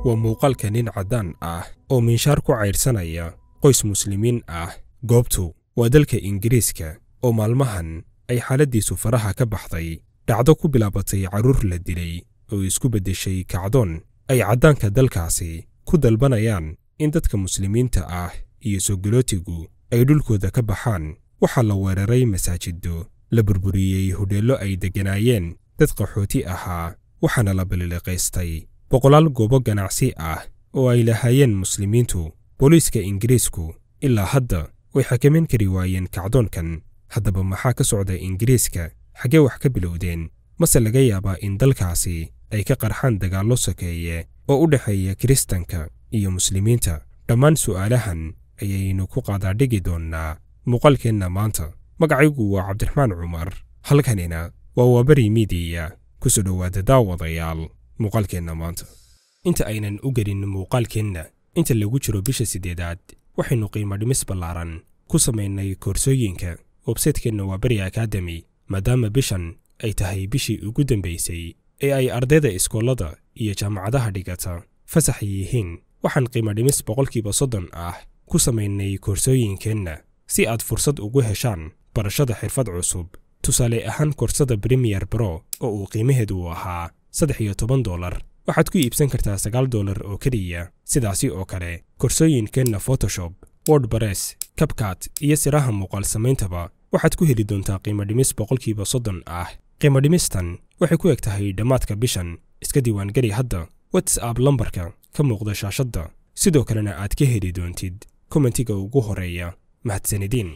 Waa muuqaalka nin caddaan ah oo minshaar ku caydhsanaya qoys muslimiin ah. Goobtu waa dalka Ingiriiska oo maalmahan ay xaaladdiisu faraha ka baxday. Dhacdo ku bilaabatay carruur la dilay oo isku beddeshay kacdoon ay caddaanka dalkaasi ku dalbanayaan in dadka muslimiinta ah iyo soo galootigu ay dhulkooda ka baxaan. Waxaa la weeraray masaajido, la burburiyey hudheello ay degganaayeen dad qaxooti ahaa, waxaana la bililiqaystay boqolaal goobo ganacsi ah oo ay lahaayeen muslimiintu. Booliiska Ingiriisku ilaa hadda way xakameyn kari waayeen kacdoonkan. Haddaba maxaa ka socda Ingiriiska? Xaggee wax ka bilowdeen? Mase laga yaabaa in dalkaasi ay ka qarxaan dagaallo sokeeye oo u dhexeeya Kiristanka iyo muslimiinta? Dhammaan su'aalahan ayaynu ku qaadaadhigi doonnaa muuqaalkeenna maanta. Magacaygu waa Cabdiraxmaan Cumar, halkanina waa Waaberi Miidiya. Kusoo dhowaada daawadayaal muuqaalkeenna maanta. Inta aynan u gelin muuqaalkeenna, inta lagu jiro bisha 8aad waxaynu qiimo dhimis ballaaran ku samaynay koorsooyinka websaytekeenna Waaberi Academy, maadaama bishan ay tahay bishii ugu dambaysay ee ay ardayda iskoolada iyo jaamacadaha dhigata fasax yihiin. Waxaan qiimo dhimis 30% ah ku samaynay koorsooyinkeenna si aad fursad ugu heshaan barashada xirfad cusub. Tusaale ahaan, koorsada Premier Pro oo uu qiimaheedu ahaa $13 waxaad ku iibsan kartaa $9 oo keliya. Sidaasi oo kale koorsooyinkeenna Photoshop, WordPress, CapCut iyo siraha muuqaal samayntaba waxaad ku heli doontaa qiimo dhimis 30% ah. Qiimo dhimistan waxay ku eg tahay dhammaadka bishan. Iska diiwaangeli hadda WhatsApp lambarka ka muuqda shaashadda, sidoo kalena aad ka heli doontid kommentiga ugu horeeya. Mahadsanidin.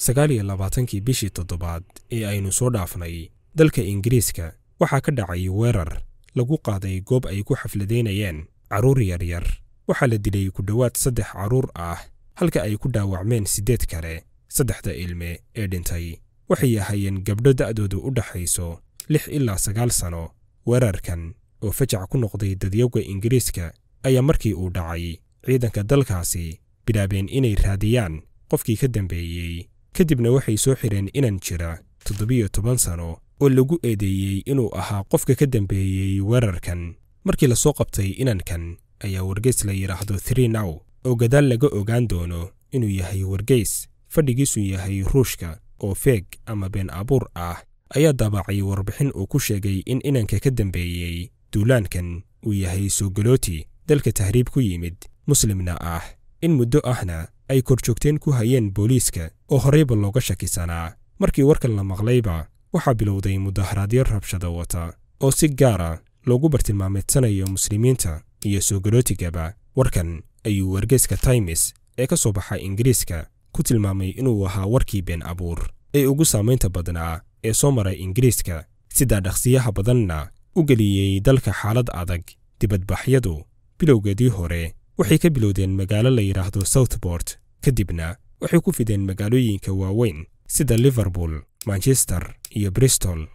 29-kii bishii 7aad ee aynu soo dhaafnay, dalka Ingiriiska waxaa ka dhacay weerar lagu qaaday goob ay ku xafladaynayeen carruur yaryar. Waxaa la dilay ku dhowaad 3 carruur ah, halka ay ku dhaawacmeen 8 kale. 3da ilme ee dhintay waxay ahaayeen gabdho da'doodu u dhaxayso 6 ilaa 9 sano. Weerarkan oo fajac ku noqday dadyowga Ingiriiska ayaa markii uu dhacay ciidanka dalkaasi bilaabeen inay raadiyaan qofkii ka dambeeyey. Kadibna waxay soo xireen inan jira 17 sano oo lagu eedeeyey inuu ahaa qofka ka dambeeyey weerarkan. Markii lasoo qabtay inankan ayaa wargeys la yidhaahdo Three Now, oo gadaal laga ogaan doono inuu yahay wargeys fadhigiisu yahay Ruushka oo feeg ama been abuur ah, ayaa daabacay warbixin uu ku sheegay in inanka ka dambeeyey duulaankan uu yahay soogalooti dalka tahriib ku yimid, muslimna ah, in muddo ahna ay korjoogteen ku hayeen booliiska oo horeyba looga shakisanaa. Markii warkan la maqlayba waxaa bilowday mudaharaadyo rabshada wata oo si gaara loogu bartilmaameedsanayo muslimiinta iyo soogalootigaba. Warkan ayuu wargeyska Times ee ka soo baxa Ingiriiska ku tilmaamay inuu ahaa warkii been abuur ee ugu saamaynta badnaa ee soo maray Ingiriiska, sidaa dhaqsiyaha badanna u geliyey dalka xaalad adag. Dibadbaxyadu bilowgeedii hore waxay ka bilowdeen magaalo la yidhaahdo Southport, kadibna waxay ku fideen magaalooyinka waaweyn sida Liverpool, Manchester iyo Bristol.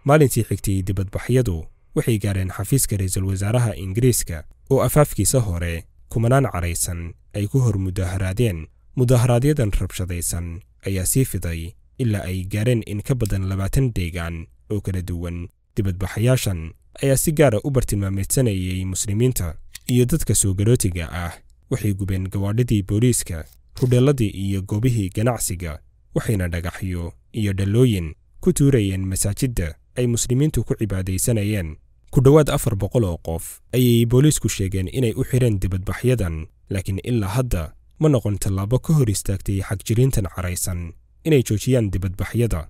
Maalintii xigtay dibadbaxyadu waxay gaareen xafiiska ra'iisul wasaaraha Ingiriiska oo afaafkiisa hore kumanaan caraysan ay ku hor mudaharaadeen. Mudaharaaadyadan rabshadaysan ayaa sii fiday ilaa ay gaareen in ka badan 20 deegaan oo kala duwan. Dibadbaxayaashan ayaa si gaara u bartilmaameedsanayay muslimiinta iyo dadka soogalootiga ah. Waxay gubeen gawaadhidii booliiska, hudheelladii iyo goobihii ganacsiga, waxayna dhagaxyo iyo dhallooyin ku tuurayeen masaajidda ay muslimiintu ku cibaadaysanayeen. Ku dhowaad 400 oo qof ayay booliisku sheegeen inay u xireen dibadbaxyadan, laakiin ilaa hadda ma noqon tallaabo ka hor istaagtay xagjirintan caraysan inay joojiyaan dibadbaxyada.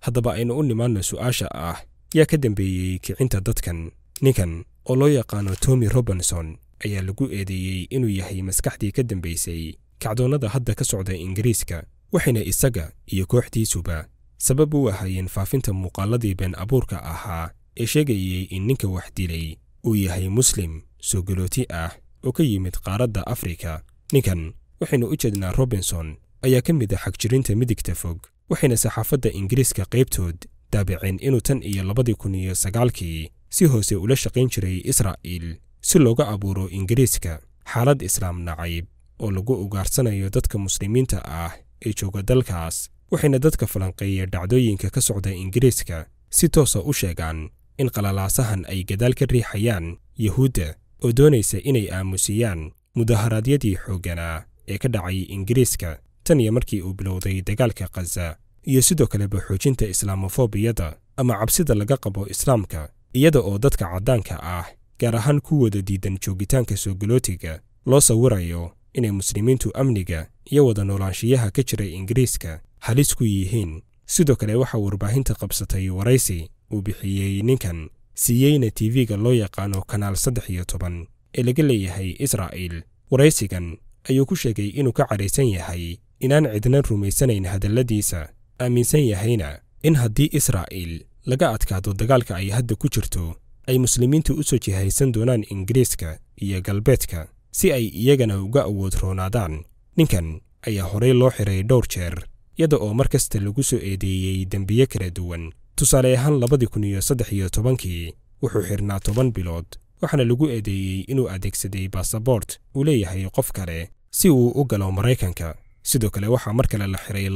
Haddaba aynu u nimaanno su'aasha ah, yaa ka dambeeyey kicinta dadkan? Ninkan oo loo yaqaano Tommy Robinson ayaa lagu eedeeyey inuu yahay maskaxdii ka dambaysay kacdoonnada hadda ka socda Ingiriiska, waxayna isaga iyo kooxdiisuba sabab u ahaayeen faafinta muuqaaladii been abuurka ahaa ee sheegayey in ninka wax dilay uu yahay muslim soogalooti ah oo ka yimid qaaradda Afrika. Ninkan waxaynu u jeednaa Robinson ayaa ka mid ah xagjirinta midigta fog, waxayna saxaafadda Ingiriiska qaybtood daabaceen inuu tan iyo 2009-kii si hoose ula shaqayn jiray Israa'iil si looga abuuro Ingiriiska xaalad islaam nacayb oo lagu ugaarsanayo dadka muslimiinta ah ee jooga dalkaas. Waxayna dadka falanqeeya dhacdooyinka ka socda Ingiriiska si toosa u sheegaan in qalalaasahan ay gadaal ka riixayaan Yahuudda oo doonaysa inay aamusiyaan mudaharaadyadii xoogganaa ee ka dhacay Ingiriiska tan iyo markii uu bilowday dagaalka Khaza, iyo sidoo kaleba xoojinta islaamofobiyada ama cabsida laga qabo islaamka, iyada oo dadka caddaanka ah, gaar ahaan kuwooda diidan joogitaanka soogalootiga, loo sawirayo inay muslimiintu amniga iyo wada noolaanshiyaha ka jiray Ingiriiska halis ku yihiin. Sidoo kale waxaa warbaahinta qabsatay waraysi uu bixiyey ninkan, siiyeyna TV-ga loo yaqaano Kanaal 13 ee laga leeyahay Israa'iil. Waraysigan ayuu ku sheegay inuu ka cadhaysan yahay inaan cidna rumaysanayn hadalladiisa, aaminsan yahayna in haddii Israa'iil laga adkaado dagaalka ay hadda ku jirto, ay muslimiintu u soo jihaysan doonaan Ingiriiska iyo galbeedka si ay iyagana uga awood roonaadaan. Ninkan ayaa horey loo xiray dhowr jeer, iyada oo mar kasta lagu soo eedeeyey dembiye kala duwan. Tusaale ahaan 2013kii wuxuu xirnaa 10 bilood, waxaana lagu eedeeyey inuu adeegsaday baasaboort uu leeyahay qof kale si uu u galo Maraykanka. Sidoo kale waxaa mar kale la xiray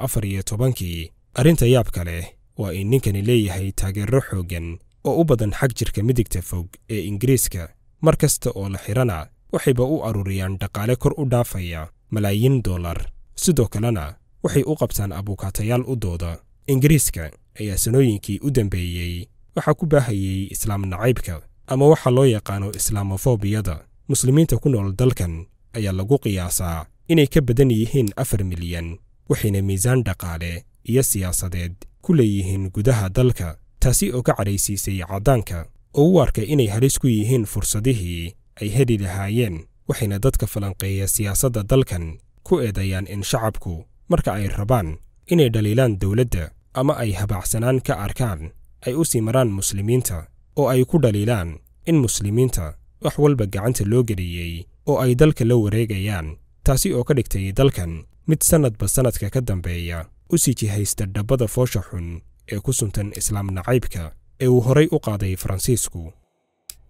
2014kii. Arrinta yaabka leh waa in ninkani leeyahay taageero xooggan oo u badan xag jirka midigta fog ee Ingiriiska. Mar kasta oo la xirana waxayba u aruuriyaan dhaqaale kor u dhaafaya malaayiin dollar, sidoo kalena waxay u qabtaan abuukaatayaal u dooda. Ingiriiska ayaa sanooyinkii u dambeeyey waxaa ku baahayey islaam nacaybka ama waxa loo yaqaano islaamofobiyada. Muslimiinta ku nool dalkan ayaa lagu qiyaasaa inay ka badan yihiin 4 milyan, waxayna miisaan dhaqaale iyo siyaasadeed ku leeyihiin gudaha dalka, taasi oo ka cadhaysiisay caddaanka oo u arkay inay halis ku yihiin fursadihii ay heli lahaayeen. Waxayna dadka falanqeeya siyaasadda dalkan ku eedeeyaan in shacabku marka ay rabaan inay dhaliilaan dowladda ama ay habaacsanaan ka arkaan ay u sii maraan muslimiinta, oo ay ku dhaliilaan in muslimiinta wax walba gacanta loo geliyey oo ay dalka la wareegayaan, taasi oo ka dhigtay dalkan mid sannadba sannadka ka dambeeya u sii jihaysta dhabbada foosha xun ee ku suntan islaam nacaybka ee uu horay u qaaday Faransiisku.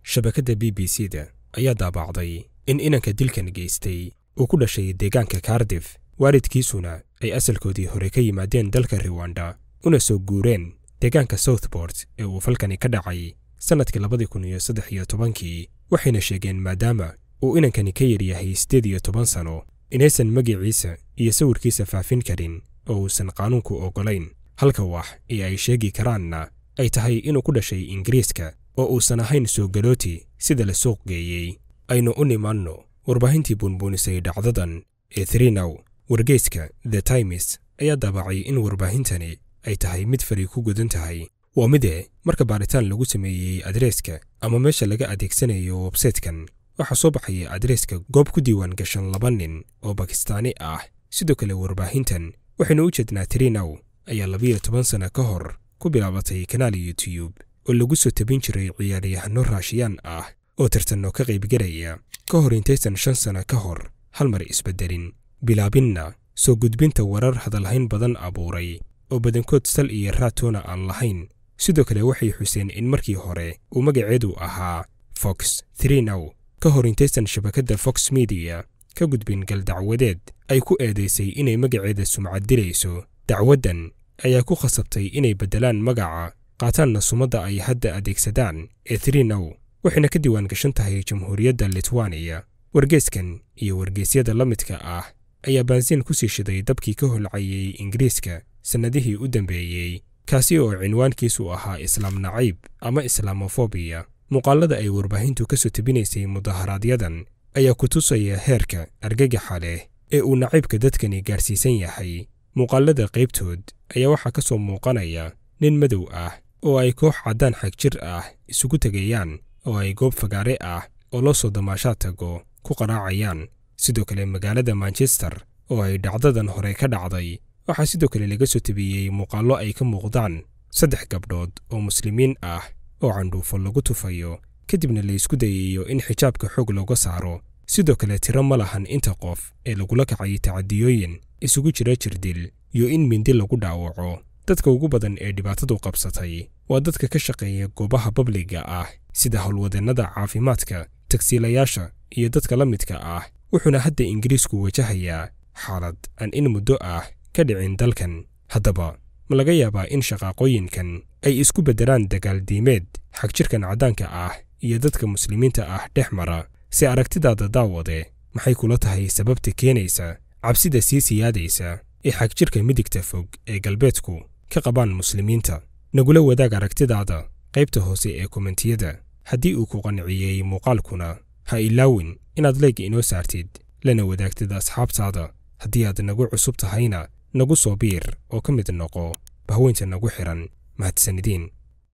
Shabakadda BBC-da ayaa daabacday in inanka dilkan geystay uu ku dhashay deegaanka Cardiff, waalidkiisuna ay asalkoodii hore ka yimaadeen dalka Rwanda una soo guureen deegaanka Southport ee uu falkani ka dhacay sannadkii 2013kii. Waxayna sheegeen maadaama uu inankani ka yaryahay 18 sano inaysan magaciisa iyo sawirkiisa faafin karin oo uusan qaanuunku oggolayn, halka wax ee ay sheegi karaanna ay tahay inuu ku dhashay Ingiriiska oo uusan ahayn soo galooti sida la suuq geeyey. Aynu u nimaanno warbaahintii buunbuunisay dhacdadan ee Thrinow. Wargeyska The Times ayaa daabacay in warbaahintani ay tahay mid fari ku gudan tahay. Waa midee marka baaritaan lagu sameeyey adreeska ama meesha laga adeegsanayo websaytekan, waxaa soo baxaya adreeska goob ku diiwaan gashan 2 nin oo Bakistaani ah. Sidoo kale warbaahintan waxaynu u jeednaa Thrinow ayaa 12 sano ka hor ku bilaabatay kanaal YouTube oo lagu soo tabin jiray ciyaaryahano Raashiyaan ah oo tartanno ka qaybgelaya, ka hor intaysan 5 sano ka hor hal mar isbedelin, bilaabinna soo gudbinta warar hadalhayn badan abuuray oo badankood sal iyo raatoona aan lahayn. Sidoo kale waxay xuseen in markii hore uu magaceedu ahaa Fox Thrinow, ka hor intaysan shabakadda Fox Media ka gudbin galdacwadeed ay ku eedaysay inay magaceeda sumcad dilayso. Dacwaddan ayaa ku khasabtay inay beddelaan magaca, qaataanna sumadda ay hadda adeegsadaan ee Thrinow, waxayna ka diiwaan gashan tahay Jamhuuriyadda Litwaaniya. Wargeyskan iyo wargeysyada la midka ah ayaa baansiin ku sii shiday dabkii ka holcayay Ingiriiska sannadihii u dambeeyey, kaasi oo cinwaankiisu ahaa islaam nacayb ama islaamofobiya. Muuqaalada ay warbaahintu ka soo tabinaysay mudaharaaadyadan ayaa ku tusaya heerka argagaxa leh ee uu nacaybka dadkani gaarsiisan yahay. Muuqaalada qaybtood ayaa waxaa ka soo muuqanaya nin madow ah oo ay koox caddaan xag jir ah isugu tegayaan oo ay goob fagaare ah oo loo soo damaashaad tago ku qaraacayaan. Sidoo kale magaalada Manchester oo ay dhacdadan hore ka dhacday waxaa sidoo kale laga soo tabiyey muuqaallo ay ka muuqdaan 3 gabdhood oo muslimiin ah oo candhuufo lagu tufayo, kadibna la isku dayayo in xijaabka xoog looga saaro. Sidoo kale tiro ma lahan inta qof ee lagula kacay tacadiyooyin isugu jira jirdil iyo in mindi lagu dhaawaco. Dadka ugu badan ee dhibaatadu qabsatay waa dadka ka shaqeeya goobaha babliga ah sida howlwadeennada caafimaadka, tagsiilayaasha iyo dadka la midka ah. Wuxuuna hadda Ingiriisku wajahayaa xaalad aan in muddo ah ka dhicin dalkan. Haddaba ma laga yaabaa in shaqaaqooyinkan ay isku beddelaan dagaal diimeed xagjirkan caddaanka ah iyo dadka muslimiinta ah dhex mara. Si aragtidaada daawade, maxay kula tahay sababta keenaysa cabsida sii siyaadaysa ee xagjirka midigta fog ee galbeedku ka qabaan muslimiinta? Nagula wadaag aragtidaada qaybta hoose ee kommentiyada. Haddii uu ku qanciyey muuqaalkuna, ha ilaawin inaad leeg inoo saartid lana wadaagtid asxaabtaada. Haddii aad nagu cusub tahayna, nagu soo biir oo ka mid noqo bahweynta nagu xihan. Mahadsanidin.